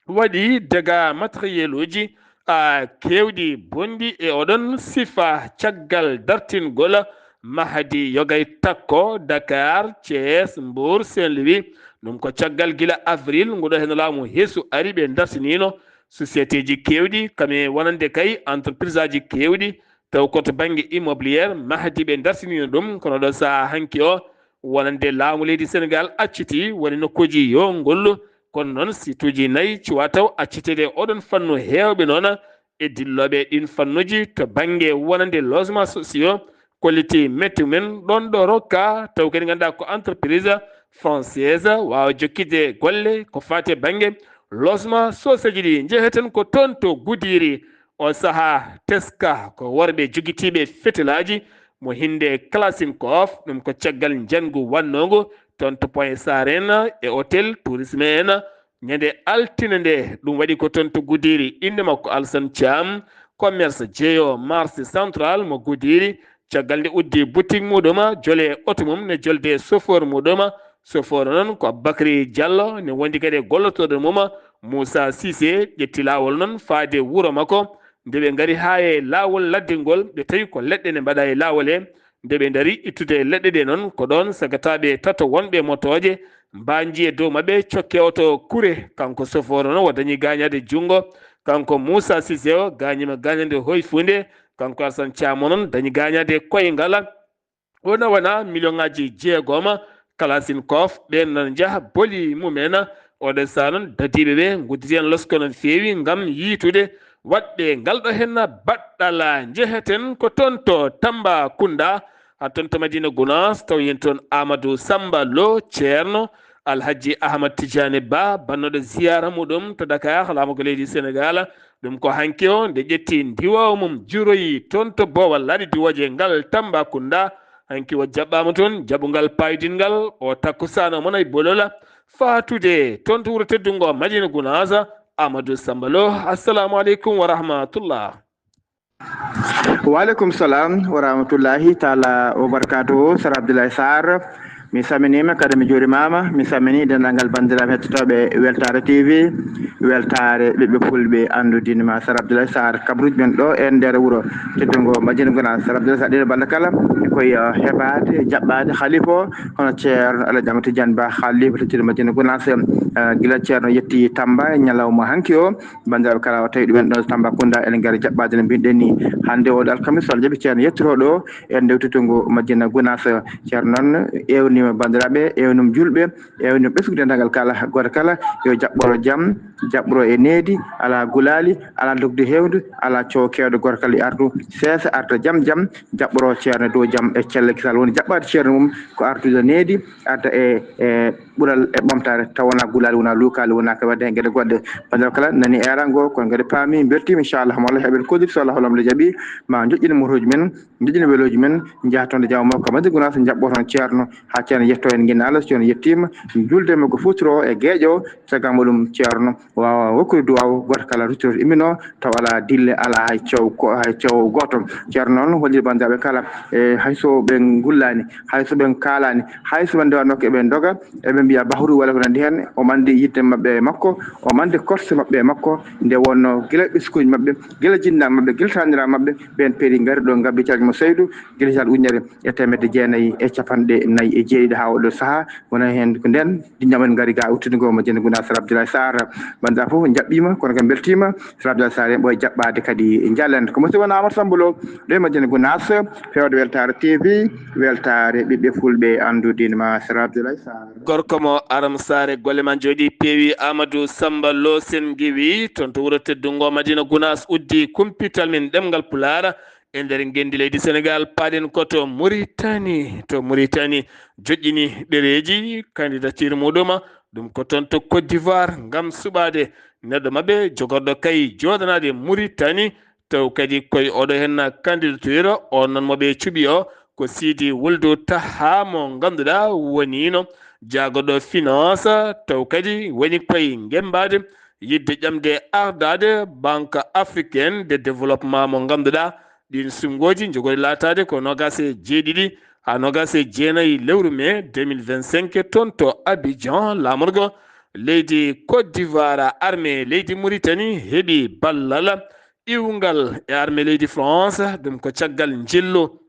waɗi dégâts matériel uji a keewɗi bonɗi e oɗon sifa. Caggal dartingol mahadi yogay takko Dakar, Thiès, Mbour, Saint-Louis, ɗum ko caggal gila avril nguɗo heen laamu heesu ari, ɓe dartiniino société ji keewɗi, kame wonande kay entreprise aji keewɗi, taw ko to bannge immobilière mahadi ɓe dartiniino ɗum. Kono ɗo sahaa hanki o, wonande laamu leydi Sénégal acciti woni nokkuuji yo ngollu, kono noon site uji nayi cuwa taw acciteede e oɗon fannu. Heewɓe noon e dillooɓe ɗin fannuji to bannge wonande logement sociaux, kolliti metti mumen ɗon ɗo rokka, taw kadi ngannduɗaa ko entreprise française waawa jokkitde golle ko faati e bannge logement sociaux ji ɗi. Njeheten ko toon to Goudiry, o sahaa teska ko worɓe jogitiiɓe fetelaaji mo hinnde Kalachnikov, ɗum ko caggal njanngu waɗnoongu toon to Point Sarène e hôtel tourisme en. Ñande altine nde, ɗum waɗi ko toon to Goudiry. Innde makko Alsan Thiam, commerce jeeyo marché central mo Goudiry. Caggal nde uddi boutique muɗum, jole oto mum ne jolde chauffeur muɗum. Chauffeur noon ko Bakary Diallo, ne wondi kadi e gollotooɗo mum Moussa Cissé, ƴetti laawol noon faade wuro makko. Nde ɓe ngari haa e laawol ladde ngol, ɓe tawi ko leɗɗe ne mbaɗa e laawol he. Nde ɓe ndari ittude leɗɗe ɗe noon, ko ɗoon sagataaɓe tato wonɓe motooje mbaanji e dow maɓɓe, cokke oto kure. Kanko sofooro noon, o dañi gaañaade junngo. Kanko Moussa Cissé o, gaañiima gaañaande hoyfuunde. Kanko Alsan Caam o noon, dañi gaañaade koyngal. O nawana miliyoŋaaji jeegom. Kalachnikov, ɓeen noon njaha boli mumen. Oɗo sahaa noon, dadiiɓe ɓe ngudditi heen losko no feewi ngam yiytude waɗɓe ngal ɗo heen baɗɗal. Njeheten ko toon to Tambacounda, haa toon to Madina Gounass, taw heen toon Amadou Samba Lo, Ceerno Alhaji Ahmad Tidiane Ba, bannooɗo ziyaara muɗum to Dakar, laamorgo leydi Senegaal. Ɗum ko hanki o, nde ƴetti ndiwoowa mum, juroyi toon to Boowal laaɗe diwooje ngal Tambacounda. Hanki o jaɓɓaama toon jaɓungal paayidinngal, o takkusaan o mona e bolola faatude toon to wuro teddungo Madina Gounass. Amadou Samba Lo, assalamu aleykum wa rahmatullah. Wa aleykum salam wa rahmatullahi taala wa barakatuhu. Sar Abdoulaye Sarr, mi salminiima, kadi mi juurimaama, mi salminii denndaangal banndiraaɓe hettotooɓe Weltaare T V, Weltaare ɓiɓɓe Fulɓe, anndudinima Sar Abdoulaye Sarr, kabruuji men ɗo e nder wuro teddungo Madina Gounass. Sar Abdoulaye Sarr, ɗiɗo balɗe kala, koye, eh, heɓaade, jaɓɓaade, khalifa o, hono Ceerno Alhaji Amadou Tidiane Ba, khalifa tottiiɗo Madina Gounass, eh, gila Ceerno yetti Tamba e ñalawma hanki o, banndiraaɓe kala o tawi ɗumen ɗo Tambacounda, ene ngari jaɓɓaade no mbinɗen ni. Hannde o alkamisa, so Allah jaɓi, Ceerno yettoto ɗo e nder teddungo Madina Gounass. Ceerno noon ewnima banndiraaɓe, ewnum julɓe, ewnum ɓesngu denndaangal kala, gooto kala yo jaɓɓoro jam, jaɓɓoro e needi, alaa gulaali, alaa dogde heewndu, alaa coow keewɗo, gooto kala yo artu seesa, arta jam jam, jaɓɓoro Ceerno dow jam e celle kisal. Woni jaɓɓaade Ceerno mum ko artude needi, arta e, e ɓural e ɓamtaare, taw wonaa gulaali, wonaa luukaali, wonaa ko wadde heen geɗe goɗɗe. Banndiraaɓe kala nani eerango, kono kadi paami, mbeltiima, inchallah, mo Allah heɓen kodir, so Allah hollama le jaɓi, ma njoƴƴin motooji men, njoƴƴin welooji men, njaha toon to jawma ko Madina Gounass, njaɓɓo toon Ceerno haa Ceerno yetto en ginnaaɗo, Ceerno yettiima. Julde mo ko futuro e geeƴo, caggal muɗum Ceerno waawa hokkude duwaaw gooto kala ruttude immino, taw alaa dille, alaa hay caw ko, hay caw gooto. Ceerno noon holli banndiraaɓe kala, e hay so ɓe ngullaani, hay so ɓe kaalaani, hay so ɓe ndewa nokke ɓe ndoga, eɓe mbiya bahru walla ko nanndi heen, omo anndi yiɗde maɓɓe e makko, omo anndi korse maɓɓe e makko, nde wonnoo gila ɓesnguuji maɓɓe, gila jinnaaɓe maɓɓe, gila taaniraaɓe maɓɓe, ɓeen peeri ngari ɗo ngabbi caaji mo Saydu, gila hitaande ujunere e teemedde jeenayi e capanɗe nayi e jeeɗiɗi haa oɗo sahaa. Wona heen ko ndeen, jinnamen ngari ga uttudugol mo Jenne Gunaas Sar Abdoulaye Sarr. Banndiraaɓe fof njaɓɓiima, kono kam mbeltiima. Sar Abdoulaye Sarr en ɓooy jaɓɓaade kadi njallande. Ko musidɗo Amadou Samb Lo, ɗo e mo Jenne Gunaas, fewde Weltaare T V, weltaare ɓiɓɓe fulɓe, anndude ma Sar Abdoulaye Sarr. Gorko mo Aram Saare, golle ma njooɗi peewi. Amadou Samba Lo Sen Giwi, toon to wuro teddungo Madina Gunaas, uddi kumpital min ɗemngal Pulaar. E nder ngenndi leydi Senegaal, paaɗen ko to Muritani. To Muritani, joƴƴini ɗereeji candidature muɗum, ɗum ko toon to Côte d'Ivoire, ngam suɓaade neɗɗo maɓɓe jogorɗo kay jooɗanaade Muritani, taw kadi koye oɗo heen candidature, on noon mo ɓe cuɓi o, ko Sidi Wuldu Taha mo ngannduɗaa woniino jaagorɗo finance, taw kadi woni koye ngembaade yiɗde ƴamde ardaade Banque Africaine de Développement mo ngannduɗaa ɗiin suɓngooji njogori laataade ko noogaas e jeeɗiɗi haa noogaas e jeenayi lewru mee deux mille vingt-cinq toon to Abidjan, laamorgo leydi Côte d'Ivoire. Armée leydi Mauritanie heɓi ballal iwngal e armée leydi France, ɗum ko caggal njillu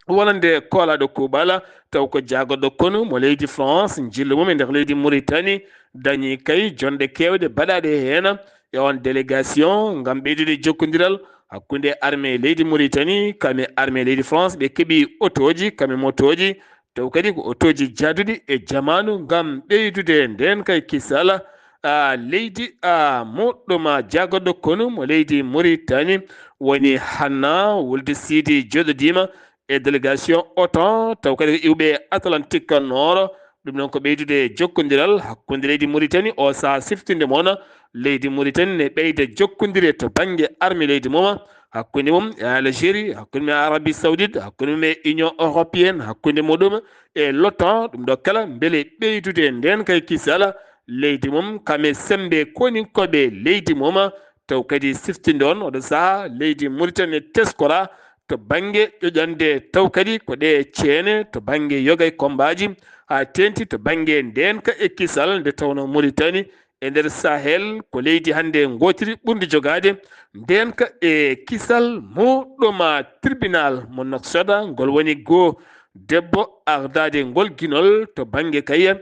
wonande koolaaɗo kuuɓal, taw ko jaagorɗo konu mo leydi France, njillu mum e nder leydi Mauritanie, dañi kay jonɗe keewɗe baɗaaɗe heen e on délégation ngam ɓeydude jokkondiral hakkunde armée leydi Mauritanie, kam e armée leydi France. Ɓe keɓi otooji, kam e motooji, taw kadi ko otooji jaaduɗi e jamaanu ngam ɓeydude ndeen kay kisal, a, leydi, a, muɗɗum, a, jaagorɗo konu mo leydi Mauritanie, woni Hanna Wulde Sidi joɗodiima e délégation OTAN, taw kadi ko iwɓe Atlantique Nord. Ɗum noon ko ɓeydude jokkondiral hakkunde leydi Mauritanie o sahaa siftinde moon leydi Mauritanie ne ɓeyda jokkondire to bannge armée leydi mum, hakkunde mum e Algérie, hakkunde mum e Arabie Saoudite, hakkunde mum e Union Européenne, hakkunde muɗum e l'OTAN. Ɗum ɗo kala mbele ɓeydude ndeen kay kisal leydi mum, kam e semmbe koninkooɓe leydi mum, taw kadi siftinde on oɗo sahaa leydi Mauritanie teskora to bannge ƴoƴande, taw kadi ko ɗe ceene to bannge yoga e kommbaaji, haa teeŋti to bannge ndeenka e kisal, nde tawnoo Mauritanie e nder Sahel ko leydi hannde ngootiri ɓurndi jogaade ndeenka e kisal. Muɗɗum, a, tribunal mo Nouakchott, ngol woni goo debbo ardaade ngol ginol to bannge kay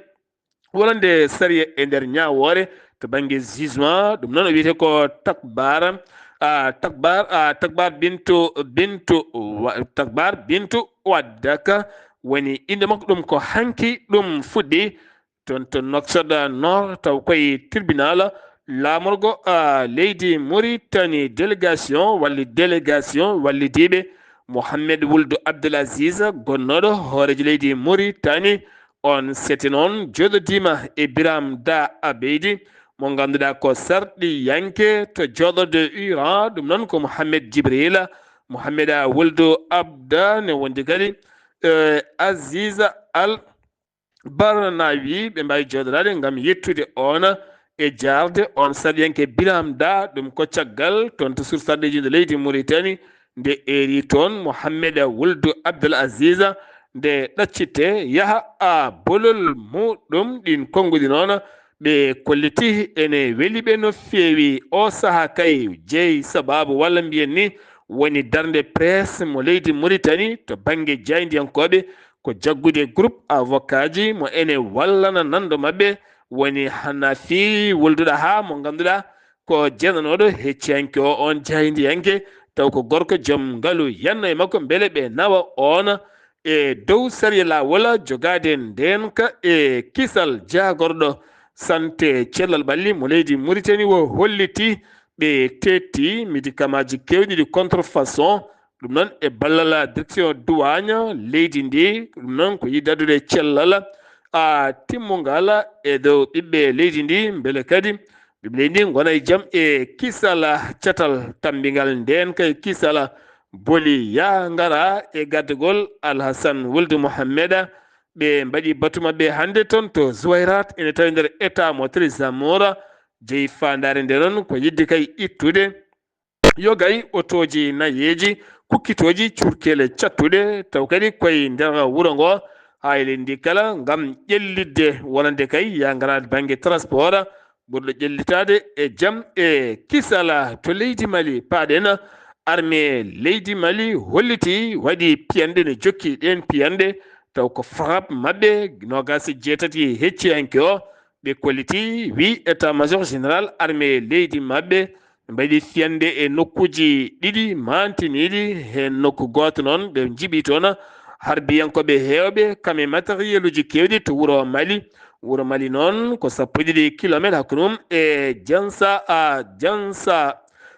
wonande sariya e nder ñaawoore to bannge jugement. Ɗum noon o wiyetee ko Takbar, a, Takbar, a, Takbar Bintu, Bintu Wa-, Takbar Bintu Waddaka woni innde makko. Ɗum ko hanki ɗum fuɗɗi toon to Nouakchott Nord, taw koye tribunal laamorgo, a, leydi Mauritanie, délégation walli délégation wallidiiɓe Mohamed Wuldu Abdel Aziz, gonnooɗo hooreejo leydi Mauritanie. On sete noon joɗodiima e Biram Da Abeydi, mo ngannduɗaa ko sarɗiyanke to jooɗorde Iran. Ɗum noon ko Mohamed Jibril, Mohamed Wuldu Abda ne wondi kadi, e, Aziz Al Barnawi, ɓe mbaawi jooɗoraade ngam yettude on e jaarde on sarɗiyanke Biram Da. Ɗum ko caggal toon to sursarɗeeji leydi Mauritanie, nde eeri toon Mohamed Wuldu Abdel Aziz, nde ɗaccittee yaha a bolol muɗum. Ɗiin konnguɗi noon ɓe kolliti ene weli ɓe no feewi. O sahaa kay jeyi sabaabu walla mbiyen ni woni darnde presse mo leydi Mauritanie to bannge jaayndiyankooɓe, ko jaggude groupe avocatji mo ene wallana nanndo maɓɓe woni Hanafi Wuldu Daha mo ngannduɗaa ko jeenanooɗo hecciyanke o, on jaayndiyanke, taw ko gorko joom ngalu, yanno e makko mbele ɓe nawa on e dow sariya laawol jogaade ndeenka e kisal. Jaagorɗo sante cellal ɓalli mo leydi Mauritanie o holliti ɓe teetti médicamentji keewɗi ɗi contrefaçon, ɗum noon e ballal direction douane leydi ndi. Ɗum noon ko yiɗde addude cellal, a, timmungal e dow ɓiɓɓe leydi ndi, mbele kadi ɓiɓɓe leydi ndi ngona e jam e kisal. Catal tammbingal ndeenka e kisal boli yaa ngara e gaddagol Alhasan Wuldu Mohammeda, Ɓe mbaɗi batu maɓɓe hannde toon to Zuwairat, ene tawi nder état mo Trizamora. Jeyi faandaare nde noon ko yiɗde kay ittude yogay otooji nayeeji kukkitooji curkeele cattuɗe, taw kadi koye nder wuro ngo haa e leydi ndi kala, ngam ƴellitde wonande kay yaa ngaraade bannge transport ɓurɗo ƴellitaade e jam e kisal. To leydi Mali, paaɗen, armée leydi Mali holliti waɗi piyanɗe, ne jokki ɗeen piyanɗe, taw ko frappe maɓɓe noogaas e jeetati hecciyanke o, ɓe kolliti, wi état major général armée leydi maɓɓe mbaɗi fiyande e nokkuuji ɗiɗi maantiniiɗi. Heen nokku gooto noon, ɓe njiɓi toon harbiyankooɓe heewɓe, kam e matériel uji keewɗi to wuro Mali. Wuro Mali noon ko sappo e ɗiɗi kilometre hakkunde mum e Jansa, a, Jansa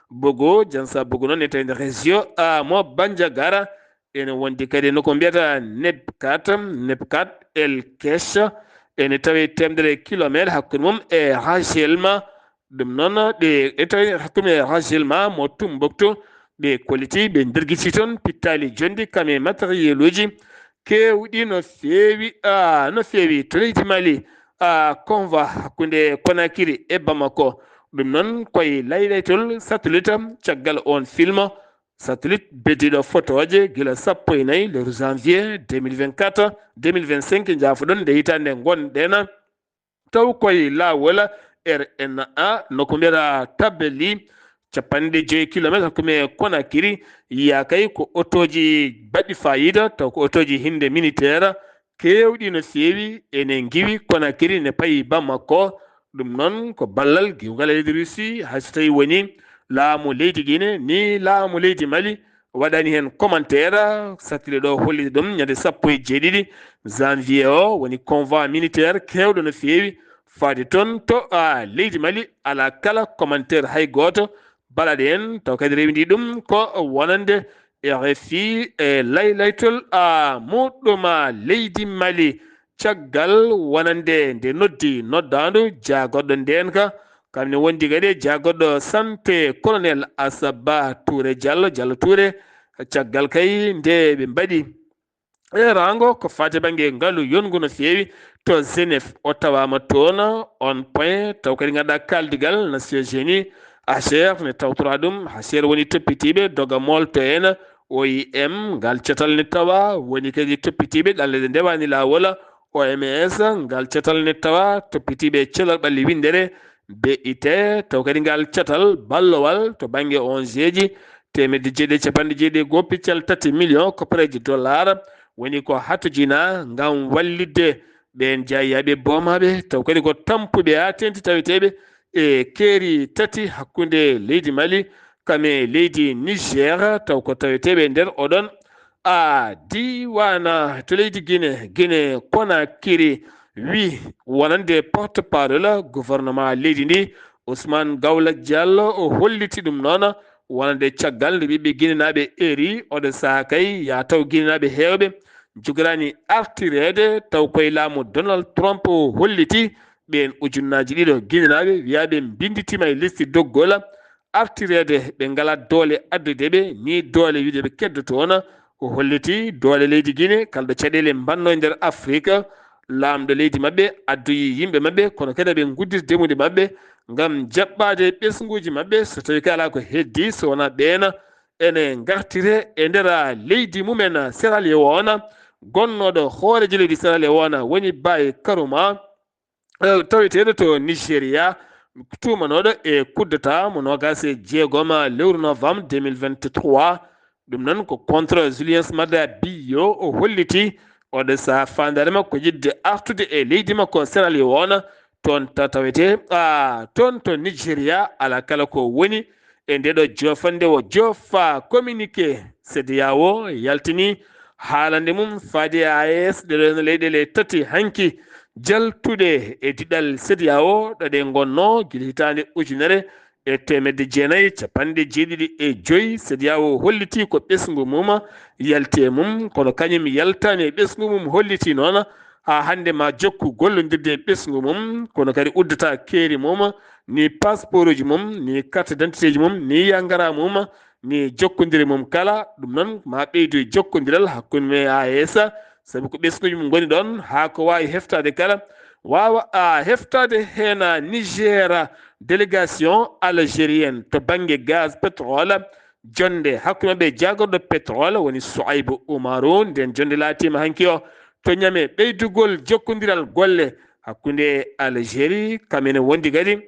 Bogo. Jansa Bogo noon ne tawi nder région, a, mo Bandiagara. Ene wondi kadi nokku mbiyata Nebkat, Nebkat El Kesh. Ene tawi teemedere kilometre hakkunde mum e Rajelma. Ɗum noon, ɗe, e tawi hakkunde Rajelma mo Tumbuktu, ɓe kolliti, ɓe ndergiti toon pittaali jonɗi, kam e matériel uji keewɗi no feewi, a, no feewi to leydi Mali, a, convoi hakkunde Conakry e Bamako. Ɗum noon koye laylaytol satellite, caggal oon film, satellite beddiiɗo fotooje gila sappo e nayi lewru janvier deux mille vingt-quatre, deux mille vingt-cinq, njaafoɗon, nde hitaande ngonɗen. Taw koye laawol R N A, nokku mbiyata Tabelli, capanɗe joyi kilometre hakkunde Conakry, yiya kay ko otooji baɗɗi faayiida, taw ko otooji hinnde militaire, keewɗi no feewi, ene ngiwi Conakry, ne payi Bamako. Ɗum noon ko ballal giwngal e leydi Russie, hay so tawi woni laamu leydi Guinée, ni laamu leydi Mali waɗani heen commentaire. Satellite ɗo holliti ɗum ñande sappo e jeeɗiɗi janvier o, woni convoi militaire keewɗo no feewi faade toon to, a, leydi Mali. Alaa kala commentaire hay gooto baɗaɗo heen, taw kadi rewindi ɗum ko wonande R F I e laylaytol, a, muɗɗum, a, leydi Mali. Caggal wonande nde noddi noddaandu jaagorɗo ndeenka, kam ne wondi kadi e jaagorɗo santé, colonel Asaba Touré Diallo, Diallo Touré. Caggal kay nde ɓe mbaɗi eeraango ko faati bannge ngalu yonngu no feewi to Genève, o tawaama toon, on point, taw kadi ngannduɗaa kaaldigal Nations Unies, H C R, ne tawtoraa ɗum. H C R woni toppitiiɓe doga moolto en, O I M, ngal catal ne tawa woni kadi toppitiiɓe ɗanle ɗe ndewaani laawol, O M S, ngal catal ne tawa toppitiiɓe cellal ɓalli winndere, B I T, taw kadi ngal catal ballowal to bannge O N G ji, teemedde jeeɗiɗi e capanɗe jeeɗiɗi e goo piccal tati million koppareeje dollar woni ko hatojinaa ngam wallitde ɓeen jaayiyaaɓe boomaaɓe, taw kadi ko tampuɓe haa teeŋti taweteeɓe e keeri tati hakkunde leydi Mali kam e leydi Niger, taw ko taweteeɓe nder oɗon, a, diiwaan to leydi Guinée, Guinée Conakry, wi wonande porte-parole gouvernement leydi ndi, Ousmane Gawla Diallo, o holliti ɗum noon wonande caggal nde ɓiɓɓe Guinénaaɓe eri oɗo sahaa kay, yaa taw Guinénaaɓe heewɓe njogoraani artireede, taw koye laamu Donald Trump o holliti ɓeen ujunnaaji ɗiɗo Guinénaaɓe wiyaaɓe mbinnditiima e liste doggol, artireede, ɓe ngalaa doole addude ɓe nii doole wiide ɓe keddoto toon. O holliti doole leydi Guinée, kala ɗo caɗeele mbannoo e nder Afrik, laamɗo leydi maɓɓe addoyi yimɓe maɓɓe, kono kadi ɓe nguddita demude maɓɓe ngam jaɓɓaade ɓesnguuji maɓɓe, so tawii kay alaa ko heddii, so wonaa ɓeen ene ngartire e nder leydi mumen Sierra Leone. Gonnooɗo hooreejo leydi Sierra Leone woni Baye Karuma, eh, taweteeɗo to Nigeria, tuumanooɗo e coup d'État mo noogaas e jeegom lewru novembre deux mille vingt-trois. Ɗum noon ko contre Julius Maada Bio o holliti oɗo sahaa faandaare makko yiɗde artude e leydi makko Sierra Leone, toon ta-, tawetee, a, toon to Nigeria, alaa kala ko woni e ndeeɗo joofande o joofa. Communiqué CEDEAO yaltini haalande mum faade e A E S, ɗeɗo no leyɗeele tati hanki jaltuɗe e diɗal CEDEAO ɗo ɗe ngonnoo gila hitaande ujunere e teemedde jeenayi capanɗe jeeɗiɗi e joyi. CEDEAO holliti ko ɓesngu mum yalti e mum, kono kañum yaltaani e ɓesngu mum, holliti noon haa hannde ma jokku gollondirde e ɓesngu mum, kono kadi uddata keeri mum, ni passeport uji mum, ni carte d'identité ji mum, ni yangara mum, ni jokkondire mum kala. Ɗum noon ma ɓeydu e jokkondiral hakkunde mum e A E S, Sabu ko ɓesnguuji mum ngoni ɗoon, haa ko waawi heftaade kala, waawa a heftaade heen a Niger, délégation algérienne to bannge gaz, pétrole, jonnde hakkunde maɓɓe e jaagorɗo pétrole woni Souaibou Oumarou. Nden jonnde laatiima hanki o to Niamey. Ɓeydugol jokkondiral golle hakkunde Algérie, kam ene wondi kadi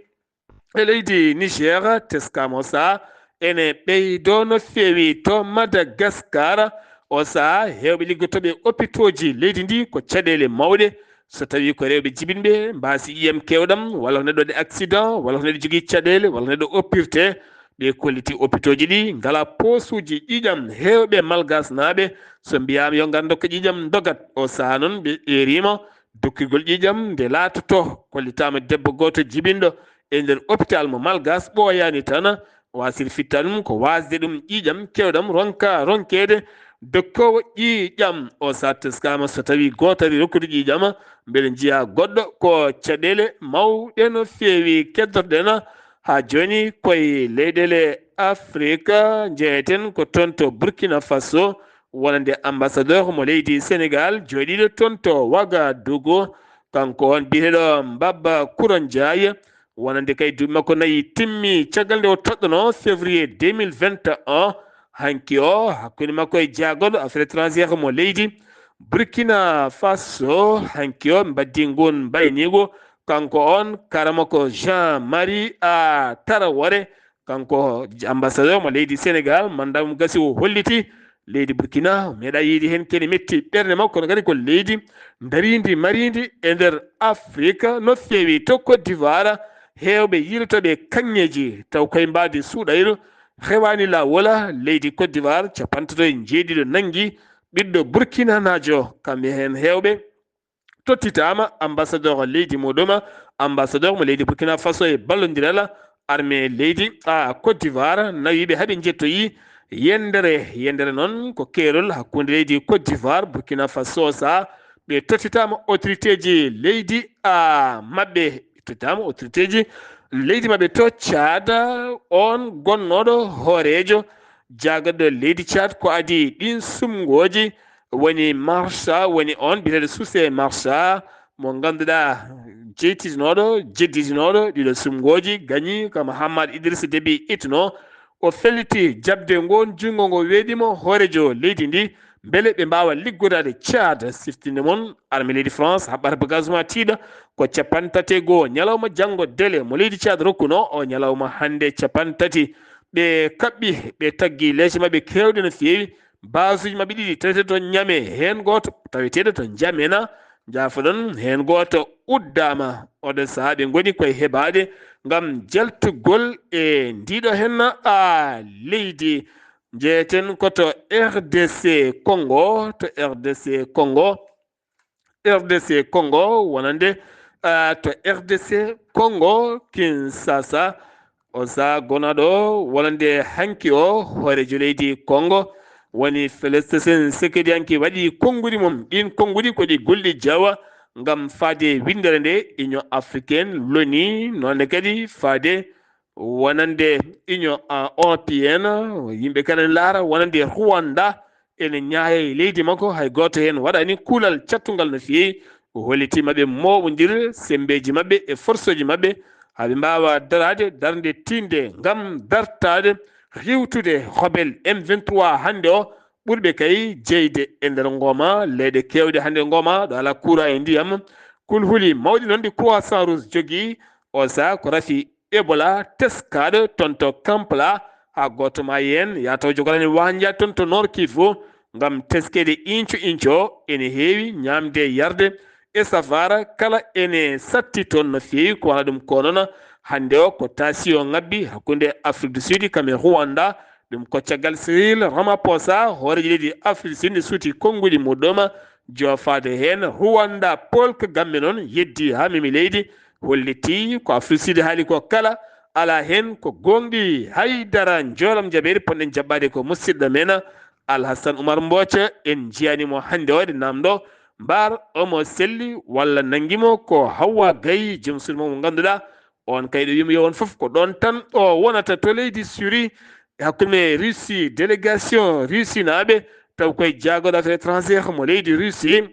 e leydi Niger, teskaama o sahaa ene ɓeydoo no feewi to Madagascar. O sahaa heewɓe liggotooɓe e opitooji leydi ndi ko caɗeele mawɗe. So tawii ko rewɓe jibinɓe, mbaasi ƴiiƴam keewɗam, walla ko neɗɗo waɗi accident, walla ko neɗɗo jogii caɗeele, walla ko neɗɗo oppirte, ɓe kolliti opitooji ɗi ngalaa poosuuji ƴiiƴam. Heewɓe malgasnaaɓe, so mbiyaama yo ngar ndokka ƴiiƴam, ndogat. O sahaa noon ɓe eeriima dokkirgol ƴiiƴam nde laatoto. Kollitaama debbo gooto jibinɗo e nder opitaal mo Malgas, ɓooyaani tan, waasiri fittaade ɗum ko waasde ɗum ƴiiƴam keewɗam, ronka ronkeede dokkoowo ƴiiƴam. O sahaa teskaama so tawii gooto arii rokkude ƴiiƴam, mbeɗa njiya goɗɗo. Ko caɗeele mawɗe no feewi keddorɗen haa jooni koye leyɗeele Afrik. Njeyeten ko toon to Burkina Faso, wonande ambassadeur mo leydi Sénégal jooɗiiɗo toon to Ouagadougou. Kanko on biyeteeɗo Mbaba Kouron Ndiaye, wonande kay duuɓi makko nayi timmi caggal nde o toɗɗanoo, février deux mille vingt et un. Hanki o, hakkunde makko e jaagorɗo affaire étrangère mo leydi Burkina Faso, hanki o mbaɗdi nguun mbayniigu. Kanko on karama ko Jean Marie a Tarawore, kanko ambassadeur mo leydi Sénégal. Mandat mum gasi, o holliti leydi Burkina meeɗa yiide heen kene metti ɓernde makko, kono kadi ko leydi ndariindi, mariindi e nder Afrique no feewi. To Côte d'Ivoire, heewɓe yiilotooɓe kaŋŋeeji taw koye mbaadi suuɗayru heewaani laawol. Leydi Côte d'Ivoire, capantato e njeeɗiɗo nanngi ɓiɗɗo burkinanaajo, kamɓe heen heewɓe tottitaama ambassadeur leydi muɗum, ambassadeur mo leydi Burkina Faso e ballondiral armée leydi a Côte d'Ivoire nawi ɓe haa ɓe njettoyi yendere. Yendere noon ko keerol hakkunde leydi Côte d'Ivoire, Burkina Faso, sahaa ɓe tottitaama autorité ji leydi a maɓɓe, ɓe tottitaama autorité ji leydi maɓɓe to Tchad. On gonnooɗo hooreejo jaagorɗo leydi Tchad ko adii ɗiin sumngooji woni Marsa, woni on biyeteeɗo Suse Marsa, mo ngannduɗaa jeytitinooɗo, jedditinooɗo ɗiɗo sumngooji, gañi ko Mahamad Idrissa Déby Itno. O felliti jaɓde ngoon junngo ngo weeɗi mo hooreejo leydi ndi, mbele ɓe mbaawa liggodaade Tchad. Siftinde mon, armée leydi France haɓɓata bagage mum tiiɗa ko capanɗe tati e goo ñalawma janngo délai mo leydi Tchad rokkunoo, o ñalawma hannde capanɗe tati. Ɓe kaɓɓi, ɓe taggi leece maɓɓe keewɗe no feewi. Baasuuji maɓɓe ɗiɗi taweteeɗo to Niamey, heen gooto taweteeɗo to N'Djamena, njaafoɗon, heen gooto uddaama. Oɗo sahaa ɓe ngoni koye heɓaade ngam jaltugol e ndiiɗo heen a leydi. Njeyeten ko to R D C Congo, to R D C Congo, R D C Congo wonande, ah, to R D C Congo, Kinshasa. O sahaa gonaaɗo wonande hanki o, hooreejo leydi Congo woni Félix Tshisekedi, hanki waɗi konnguɗi mum. Ɗiin konnguɗi ko ɗi gulɗi jawa ngam faade winndere nde Union Africaine, l'ONU, noon ne kadi faade wonande Union, ah, Européenne. Yimɓe kala ne laara wonande Rwanda ene ñaaya e leydi makko, hay gooto heen waɗaani kuulal cattungal no feewi. O hollitii maɓɓe mooɓondir semmbeeji maɓɓe e forsooji maɓɓe, haa ɓe mbaawa daraade darnde tiiɗnde ngam dartaade riiwtude rebelle M vingt-trois hannde o, ɓurɓe kay jeyde e nder ngooma leyɗe keewɗe hannde ngooma ɗo alaa courant e ndiyam. Kulhuli mawɗi noon ɗi Croissant Rouge jogii, o sahaa ko rafi Ebola teskaaɗo toon to Kampala, haa gooto maayi heen, yaa taw jogoraani waanja toon to Nord Kivu ngam teskeede inco inco. Ene heewi ñaamde e yarde e safaara kala ene satti toon no feewi. Ko wano ɗum ko noon hannde o ko tension ŋabbi hakkunde Afrique du Sud kam e Rwanda. Ɗum ko caggal Cyril Ramaphosa, hooreejo leydi Afrique du Sud, nde suuti konnguɗi muɗum, joofaade heen Rwanda. Paul Kagame noon yeddi haa memi leydi, holliti ko Afrique du Sud haali ko kala, alaa heen ko goongɗi hay dara. Njoolam jabeede potɗen jaɓɓaade ko musidɗo men Alhassan Oumar Mbooca. En njiyaani mo hannde o, eɗen naamndoo mbar omo selli walla nanngi mo ko Hawwa Gaye, joom suudu mo mo ngannduɗaa, on kay ɗo wiimi yo won fof ko ɗoon tan o wonata to leydi Syrie, e hakkunde Russie, délégation Russie naaɓe taw koye jaagorɗo affaire étrangère mo leydi Russie.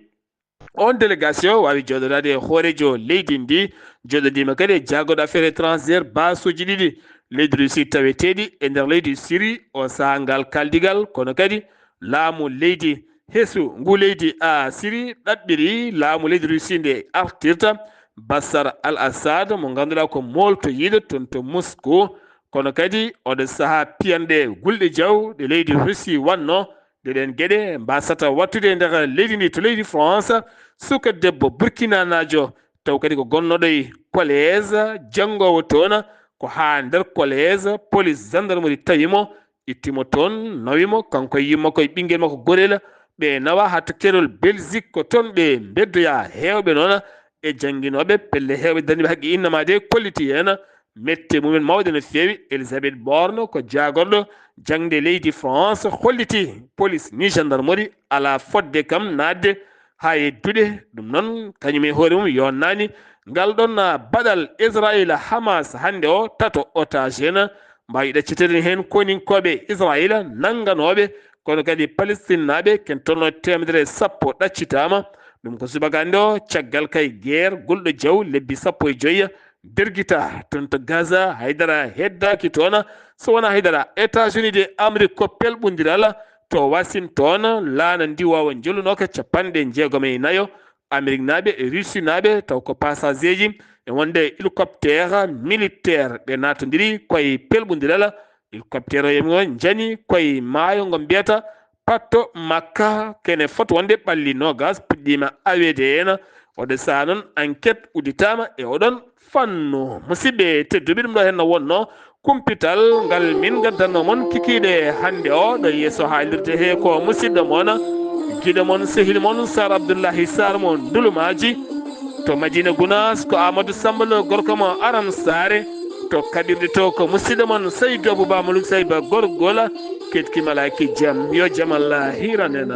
On délégation waawi jooɗodaade e hooreejo leydi ndi, jooɗodiima kadi e jaagorɗo affaire étrangère baasuuji ɗiɗi. Leydi Russie taweteeɗi e nder leydi Syrie o sahaa ngal kaaldigal, kono kadi laamu leydi hesu ngu leydi a Syrie ɗaɓɓiri laamu leydi Russie nde artirta Bashar al-Assad mo ngannduɗaa ko mooltoyiiɗo toon to Moscou. Kono kadi oɗo sahaa piyanɗe gulɗe jaw ɗe leydi Russie wanno ɗe ɗen geɗe mbasata wattude e nder leydi ndi to leydi France. Suka debbo burkinanaajo taw kadi ko gonnooɗo e collège janngoowo toon, ko haa nder collège police gendarmerie tawi mo, itti mo toon, nawi mo, kanko e yumma koye ɓinngel makko gorel. Ɓe nawa haa to keerol Belgique, ko toon ɓe mbeddoya heewɓe noon e jannginooɓe pelle heewɓe darniiɓe haqqe innama de kolliti heen mette mumen mawɗe no feewi. Elisabeth Borne ko jaagorɗo jaŋde leydi France holliti police ni gendarmerie alaa fodde kam naatde haa e duɗe. Ɗum noon kañum e hoore mum yonnaani ngal ɗon baɗal Israel Hamas hannde o tato otage en mbaawi ɗaccitede heen koninkooɓe Israel nannganooɓe, kono kadi palestinnaaɓe ken tolno teemedere sappo ɗaccitaama. Ɗum ko subaka hannde o caggal kay guerre gulɗo jaw lebbi sappo e joyi dergita toon to Gaza, haydara heddaaki toon so wonaa haydara. États-Unis de Amérique ko pelɓondiral to Washington, laana ndiwoowa njolunooka capanɗe jeegom e nayo Ameriknaaɓe e Rusinaaɓe taw ko pasageeji e wonde hélicoptère militaire ɓe naatondiri koye pelɓondiral. Hélicoptère o yami o njani koye maayo ngo mbiyata Patto Makka, kene foti wonde ɓalli noogas puɗɗiima aweede heen. Oɗo sahaa noon enquête udditaama e oɗon fannu. Musidɓe tedduɓe, ɗum ɗo heen no wonno kumpital ngal min ngaddanno mon kikiiɗe hannde o ɗo yeeso haalirde he ko musidɗo mon, giɗo mon, sehil mon Sar Abdullahi Sar mo Ndulumaaji. To Madina Gunaas ko Amadou Samba Lo gorko mo Aram Saare. To kaɓirɗe to ko musidɗo mon Saydou Abou Ba Moulouk Sayba Gorgola. Ketki malaaki jam, yo jam Allah hiran en.